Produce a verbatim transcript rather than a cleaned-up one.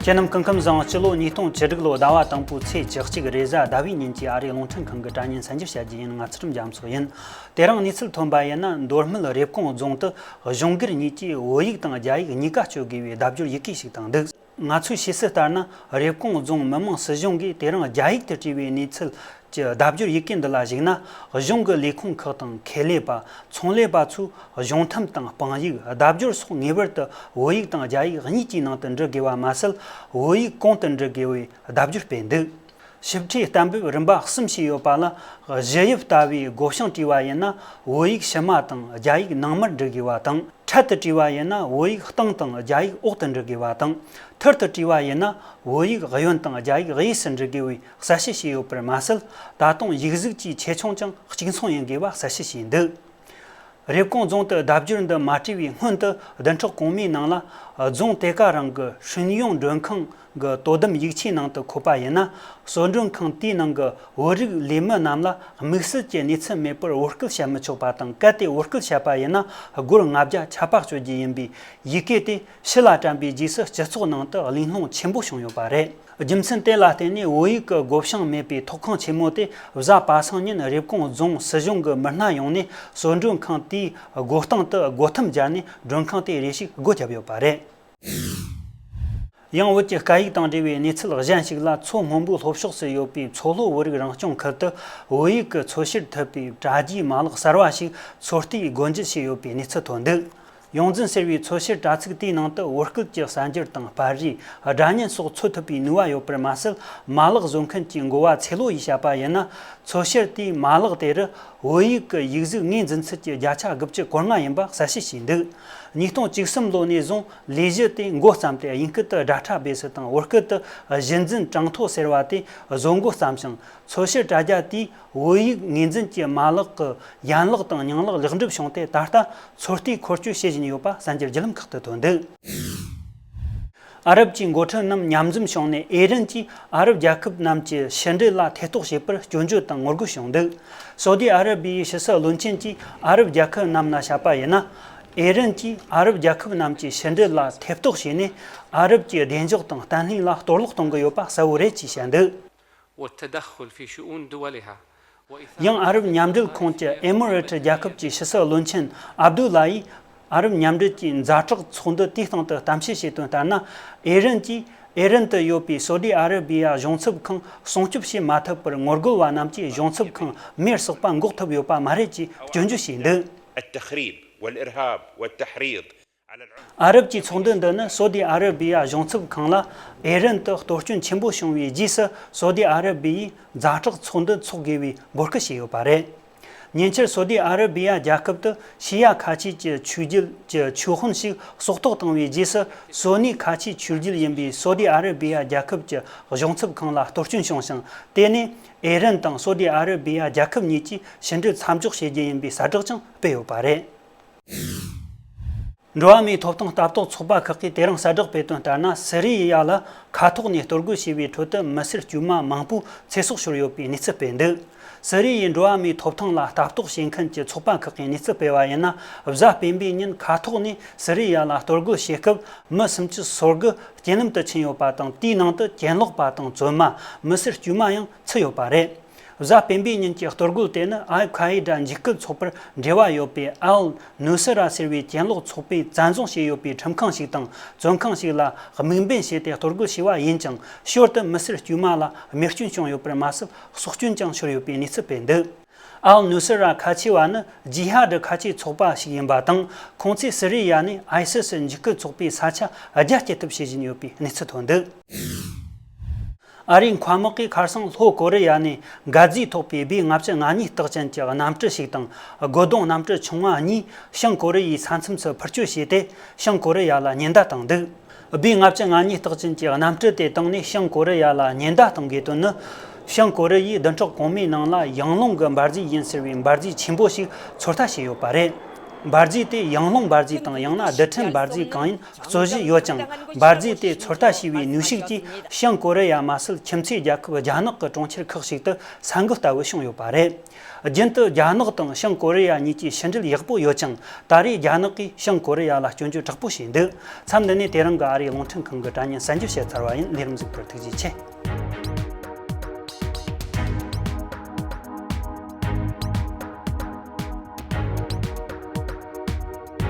ཁྱེད་རྣམས་སྐུ་ཁམས་བཟང་། སྤྱི་ལོ་ཉིས་སྟོང་བཅུ་དྲུག་ལོ་ཟླ་བ་དང་པོའི་ཚེས་བཅུ་གཅིག་རེས་གཟའ་ཟླ་བའི་ཉིན་གྱི་ཨ་རིའི་རླུང་འཕྲིན་ཁང་གི་དྲ་བརྙན་གསར་འགྱུར་བྱ་རྒྱུ་ཡིན། ང་ཚུལ་ཁྲིམས་རྒྱ་མཚོ་ཡིན། དེ་རིང་གནས་ཚུལ་ཐོན་པ་ཡིན་ན། མདོ་སྨད་རེབ་གོང་རྫོང་དུ་གཞུང་སྒེར་གཉིས་ཀྱིས་བོད་ཡིག་དང་རྒྱ་ཡིག་གཉིས་ཀ་སྤྱོད་དགོས་པའི་ལྡབ་སྦྱོར་ཡི་གེ་ཞིག་བཏང་འདུག། ང་ཚོའི་ཤེས་གསལ་ལྟར་ན། རེབ་གོང་རྫོང་མི་དམངས་སྲིད་གཞུང་གིས་དེ་རིང་རྒྱ་ཡིག་ཏུ་བྲིས་པའི་གནས་ཚུལ་གྱི་ལྡབ་སྦྱོར་ཡི་གེ་འདི་ལ་གཞིགས་ན། གཞུང་གི་ལས་ཁུངས་ཁག་དང་ཁེ་ལས་པ། ཚོང་ལས་པ་ཚོས་གཞུང་ཁྲིམས་དང་དཔང་ཡིག། ལྡབ་སྦྱོར་སོགས་ངེས་པར་དུ་བོད་ཡིག་དང་རྒྱ་ཡིག་གཉིས་ཀྱི་ནང་དུ་འབྲི་དགོས་པ་མ་ཟད། བོད་ཡིག་གོང་དུ་འབྲི་དགོས་པའི་ལྡབ་སྦྱོར་སྤེལ་འདུག། ཞིབ་ཕྲའི་གཏན་འབེབས་རིམ་པ་གསུམ་ཞིག་ཡོད་པ་ལ། གཞི་དབྱིབས་ལྟ་བུའི་བགོ་བཤའ་བྲིས་པ་ཡིན་ན། བོད་ཡིག་ཕྱི་མ་དང་རྒྱ་ཡིག་ནང་མར་འབྲི་དགོས་པ་དང་། འཕྲལ་དུ་བྲིས་པ་ཡིན་ན། བོད་ཡིག་སྟེང་དང་རྒྱ་ཡིག་འོག་ཏུ་འབྲི་དགོས་པ་དང་། ཐུར་དུ་བྲིས་པ་ཡིན་ན། བོད་ཡིག་གཡོན་དང་རྒྱ་ཡིག་གཡས་སུ་འབྲི་དགོས་པའི་གསལ་བཤད་བྱས་ཡོད་པར་མ་ཟད། ད་དུང་ཡིག་གཟུགས་ཀྱི་ཆེ་ཆུང་ཀྱང་གཅིག་མཚུངས་ཡིན་དགོས་པ་གསལ་བཤད་བྱས་འདུག། རེབ་གོང་རྫོང་དུ་ལྡབ་སྦྱོར་འདི་མ་བྲིས་པའི་སྔོན་དུ། བདུན་ཕྲག་གོང་མའི་ནང་ལ། རྫོང་དེ་ག་རང་གི་ཧྲུན་ཡོང་མགྲོན་ཁང་གི་དོ་དམ་ཡིག་ཆའི་ནང་དུ་འཁོད་པ་ཡིན་ན། གསོལ་མགྲོན་ཁང་དེའི་ནང་གི་བོད་རིགས་ལས་མི་རྣམས་ལ་དམིགས་བསལ་གྱི་གནས་ཚུལ་མེད་པར་བོད་སྐད་བཤད་མི་ཆོག་པ་དང་། གལ་ཏེ་བོད་སྐད་བཤད་པ་ཡིན་ན། སྒོར་ལྔ་བརྒྱ་ཆད་པ་གཅོད་རྒྱུ་ཡིན་པའི་ཡི་གེ་དེ་ཕྱི་ལ་དྲན་པའི་རྗེས་སུ། སྤྱི་ཚོགས་ནང་དུ་གླེང་སློང་ཆེན་པོ་བྱུང་ཡོད་པ་རེད། རྒྱུ་མཚན་དེ་ལ་བརྟེན་ནས། བོད་ཡིག་གི་བགོ་བཤའ་མེད་པའི་ཐོག་ཁང་ཆེན་མོ་དེ་གཟའ་པ་སངས་ཉིན་རེབ་གོང་རྫོང་སྲིད་གཞུང་གི་མི་སྣ་ཡོང་ནས། གསོལ་མགྲོན་ཁང་དེའི་སྒོ་སྟེང་དུ་སྒོ་ཐེམ་སྦྱར་ནས། མགྲོན་ཁང་དེ་རེ་ཞིག་སྒོ་བརྒྱབ་ཡོད་པ་རེད། ཡང་། བོད་ཀྱི་སྐད་ཡིག་དང་འབྲེལ་བའི་གནས་ཚུལ་གཞན་ཞིག་ལ། མཚོ་སྔོན་པོའི་ལྷོ་ཕྱོགས་སུ་ཡོད་པའི་མཚོ་ལྷོ་བོད་རིགས་རང་སྐྱོང་ཁུལ་དུ། བོད་ཡིག་གི་འཚོལ་བཤེར་ཐུབ་པའི་དྲ་རྒྱའི་མ་ལག་གསར་བ་ཞིག་འཚོལ་ལྟའི་སྒོ་འབྱེད་བྱས་ཡོད་པའི་གནས་ཚུལ་ཐོན་འདུག། ཡོངས་འཛིན་ཟེར་བའི་འཚོལ་བཤེར་དྲ་ཚིགས་དེའི་ནང་དུ། བོད་སྐད་ཀྱི་གསར་འགྱུར་དང་། པར་རིས། སྒྲ་བརྙན་སོགས་འཚོལ་ཐུབ་པའི་ནུས་པ་ཡོད་པར་མ་ཟད། མ་ལག་བཟོ་མཁན་གྱི་འགོ་བ་ཚེ་ལོ་ཡིས་བཤད་པ་ཡིན་ན། འཚོལ་བཤེར་དེའི་མ་ལག་དེ་རུ། བོད་ཡིག་གི་ཡིག་གཟུགས་ངོས་འཛིན་ཚད་ཀྱི་བརྒྱ་ཆ་དགུ་བཅུ་གོ་ལྔ་ཡིན་པ་གསལ་བཤད་བྱས་འདུག། ཉིས་སྟོང་བཅུ་གསུམ་ལོ་ནས་བཟུང་ལས་གཞི་དེ་འགོ་བརྩམས་ཏེ། དབྱིན་སྐད་དུ་database དང་། བོད་སྐད་དུ་གཞི་འཛིན་གྲངས་ཐོ་ཟེར་བ་དེ་བཟོ་འགོ་བརྩམས་ཤིང་། འཚོལ་བཤེར་དྲ་རྒྱ་དེས་བོད་ཡིག་ངོས་འཛིན་གྱི་མ་ལག་གི་ཡན་ལག་དང་རྙིང་ལག་ལེགས་འགྲུབ་བྱུང་སྟེ། ད་ལྟ་འཚོལ་ལྟའི་འཁོར་སྐྱོད་བྱེད་བཞིན་ཡོད་པ་གསར་འགྱུར་བརྒྱུད་ལམ་ཁག་ཏུ་ཐོན་འདུག། ཨ་རབ་ཀྱི་འགོ་ཁྲིད་རྣམས་མཉམ་འཛོམས་བྱུང་ནས། ཨེ་རན་གྱིས་ཨ་རབ་རྒྱལ་ཁབ་རྣམས་ཀྱི་ཕྱི་འབྲེལ་ལ་ཐེ་གཏོགས་བྱས་པར་སྐྱོན་བརྗོད་དང་ངོ་རྒོལ་བྱུང་འདུག། སོ་ཏི་ཨ་ར་བི་ཡི་ཕྱི་སྲིད་བློན་ཆེན་གྱིས་ཨ་རབ་རྒྱལ་ཁབ་རྣམས་ལ་བཤད་པ་ཡིན་ན། ཨེ་རན་གྱིས་ཨ་རབ་རྒྱལ་ཁབ་རྣམས་ཀྱི་ཕྱི་འབྲེལ་ལ་ཐེ་གཏོགས་བྱས་ནས། ཨ་རབ་ཀྱི་བདེ་འཇགས་དང་བརྟན་ལྷིང་ལ་གཏོར་བརླག་གཏོང་གི་ཡོད་པ་གསལ་བོ་རེད་ཅེས་བཤད་འདུག། والتدخل في شؤون دولها وإثارة ཡང་ཨ་རབ་མཉམ་འབྲེལ་ཁོངས་ཀྱི་ཨེ་མི་རེ་ཊི་རྒྱལ་ཁབ་ཀྱི་ཕྱི་སྲིད་བློན་ཆེན་ཨབ་དུ་ལ་ཡིས་ཨ་རབ་མཉམ་འབྲེལ་གྱི་ཛ་དྲག་ཚོགས་འདུ་དེའི་སྟེང་དུ་གཏམ་བཤད་བྱས་དོན་ལྟར་ན། ཨེ་རན་གྱིས་ཨེ་རན་དུ་ཡོད་པའི་སོ་ཏི་ཨ་ར་བི་ཡ་གཞུང་ཚབ་ཁང་སྲུང་སྐྱོབ་བྱེད་མ་ཐུབ་པར་ངོ་རྒོལ་བ་རྣམས་ཀྱིས་གཞུང་ཚབ་ཁང་མེར་བསྲེགས་པ་འགོག་ཐུབ་ཡོད་པ་མ་རེད་ཅེས་སྐྱོན་བརྗོད་བྱས་འདུག། التخريب والإرهاب والتحريض ཨ་རབ་ཀྱི་ཚོགས་འདུ་འདི་ནི་སོ་ཏི་ཨ་ར་བི་ཡ་གཞུང་ཚབ་ཁང་ལ་ཨེ་རན་དུ་གཏོར་སྐྱོན་ཆེན་པོ་བྱུང་བའི་རྗེས་སུ། སོ་ཏི་ཨ་ར་བི་ཡིས་ཛ་དྲག་ཚོགས་འདུ་འཚོགས་དགོས་པའི་འབོད་སྐུལ་བྱས་ཡོད་པ་རེད། ཉེ་ཆར་སོ་ཏི་ཨ་ར་བི་ཡ་རྒྱལ་ཁབ་ཏུ་ཤི་ཡ་ཁ་ཆེ་གྱི་ཆོས་བརྒྱུད་ཀྱི་ཆོས་དཔོན་ཞིག་སྲོག་ཐོག་བཏང་བའི་རྗེས་སུ། སོ་ནི་ཁ་ཆེའི་ཆོས་བརྒྱུད་ཡིན་པའི་སོ་ཏི་ཨ་ར་བི་ཡ་རྒྱལ་ཁབ་ཀྱི་གཞུང་ཚབ་ཁང་ལ་གཏོར་སྐྱོན་བྱུང་ཞིང་། དེ་ནས་ཨེ་རན་དང་སོ་ཏི་ཨ་ར་བི་ཡ་རྒྱལ་ཁབ་གཉིས་ཀྱིས་ཕྱི་འབྲེལ་མཚམས་འཇོག་བྱེད་རྒྱུ་ཡིན་པའི་གསལ་བསྒྲགས་ཀྱང་སྤེལ་ཡོད་པ་རེད། འགྲོ་བ་མིའི་ཐོབ་ཐང་ལྟ་རྟོག་ཚོགས་པ་ཁག་གིས་དེ་རིང་གསལ་བསྒྲགས་སྤེལ་དོན་ལྟར་ན། སི་རི་ཡ་ལ་མཁའ་ཐོག་ནས་གཏོར་རྒོལ་བྱས་པའི་ཁྲོད་དུ་མི་སེར་དཀྱུས་མ་མང་པོ་ཚེ་སྲོག་ཤོར་ཡོད་པའི་གནས་ཚུལ་སྤེལ་འདུག། སི་རི་ཡའི་འགྲོ་བ་མིའི་ཐོབ་ཐང་ལ་ལྟ་རྟོག་བྱེད་མཁན་གྱི་ཚོགས་པ་ཁག་གིས་གནས་ཚུལ་སྤེལ་བ་ཡིན་ན། གཟའ་སྤེན་པའི་ཉིན་མཁའ་ཐོག་ནས་སི་རི་ཡ་ལ་གཏོར་རྒོལ་བྱེད་སྐབས། མི་སུམ་ཅུ་སོ་དགུ་རྐྱེན་ལམ་དུ་ཕྱིན་ཡོད་པ་དང་། དེའི་ནང་དུ་གྱེན་ལོག་པ་དང་བཙོན་མ། མི་སེར་དཀྱུས་མ་ཡང་ཚུད་ཡོད་པ་རེད། གཟའ་སྤེན་པའི་ཉིན་གྱི་གཏོར་རྒོལ་དེ་ནི་ཨལ་ཁ་ཨེ་ཌ་འཇིགས་སྐུལ་ཚོགས་པར་འབྲེལ་བ་ཡོད་པའི་ཨལ་ནུ་སི་ར་ཟེར་བའི་གྱེན་ལོག་ཚོགས་པས་བཙན་བཟུང་བྱས་ཡོད་པའི་ཁྲིམས་ཁང་ཞིག་དང་བཙོན་ཁང་ཞིག་ལ་དམིགས་འབེན་བྱས་ཏེ་གཏོར་རྒོལ་བྱས་པ་ཡིན་ཀྱང་། ཞོར་དུ་མི་སེར་དཀྱུས་མ་ལ་རྨས་སྐྱོན་བྱུང་ཡོད་པར་མ་ཟད། སྲོག་སྐྱོན་ཀྱང་ཤོར་ཡོད་པའི་གནས་ཚུལ་སྤེལ་འདུག། ཨལ་ནུ་སི་ར་ཁ་ཆེ་བ་ནི་ཇི་ཧ་ཌི་ཁ་ཆེའི་ཚོགས་པ་ཞིག་ཡིན་པ་དང་། ཁོང་ཚོས་སི་རི་ཡ་ནས་ཨའི་སི་སི་འཇིགས་སྐུལ་ཚོགས་པའི་ས་ཆ་རྒྱ་སྐྱེད་ཐབས་བྱེད་བཞིན་ཡོད་པའི་གནས་ཚུལ་ཐོན་འདུག། ཨ་རིའི་མཁའ་དམག་གིས་ཁ་སང་ལྷོ་ཀོ་རི་ཡ་ནས་འགག་རྫས་ཐོགས་པའི་སྦི་ལྔ་བཅུ་ང་གཉིས་རྟགས་ཅན་གྱི་གནམ་གྲུ་ཞིག་དང་། རྒོལ་རྡུང་གནམ་གྲུ་ཆུང་བ་གཉིས་བྱང་ཀོ་རི་ཡའི་ས་མཚམས་སུ་འཕུར་སྐྱོད་བྱས་ཏེ། བྱང་ཀོ་རི་ཡ་ལ་ཉེན་བརྡ་བཏང་འདུག། སྦི་ལྔ་བཅུ་ང་གཉིས་རྟགས་ཅན་གྱི་གནམ་གྲུ་དེ་བཏང་ནས་བྱང་ཀོ་རི་ཡ་ལ་ཉེན་བརྡ་གཏོང་དགོས་དོན་ནི། བྱང་ཀོ་རི་ཡས་བདུན་ཕྲག་གོང་མའི་ནང་ལ་ཡང་རླུང་གི་འབར་རྫས་ཡིན་ཟེར་བའི་འབར་རྫས་ཆེན་པོ་ཞིག་ཚོད་ལྟ་བྱས་ཡོད་པ་རེད། འབར་རྫས་དེ་ཡང་སློང་འབར་རྫས་དང་ཡང་ན་རྡུལ་ཕྲན་འབར་རྫས་གང་ཡིན་རྩོད་གཞི་ཡོད་ཀྱང་། འབར་རྫས་དེ་ཚོད་ལྟ་བྱས་པའི་ནུས་ཤུགས་ཀྱིས་བྱང་ཀོ་རི་ཡ་མ་ཟད་ཁྱིམ་མཚེས་རྒྱལ་ཁབ་རྒྱ་ནག་གི་གྲོང་ཁྱེར་ཁག་ཞིག་ཏུ་ས་འགུལ་ལྟ་བུ་བྱུང་ཡོད་པ་རེད། རྒྱུན་དུ་རྒྱ་ནག་དང་བྱང་ཀོ་རི་ཡ་གཉིས་ཀྱི་ཕྱི་འབྲེལ་ཡག་པོ་ཡོད་ཀྱང་། ད་རེས་རྒྱ་ནག་གིས་བྱང་ཀོ་རི་ཡ་ལ་སྐྱོན་བརྗོད་དྲག་པོ་བྱས་འདུག། མཚམས་འདི་ནས་དེ་རིང་གི་ཨ་རིའི་རླུང་་འཕྲིན་ཁང་གི་དྲ་བརྙན་གསན་རྒྱབ་བྱས་ཚར་བ་ཡིན། ལས་རིམ་གཟིགས་པར་ཐུགས་རྗེ་ཆེ།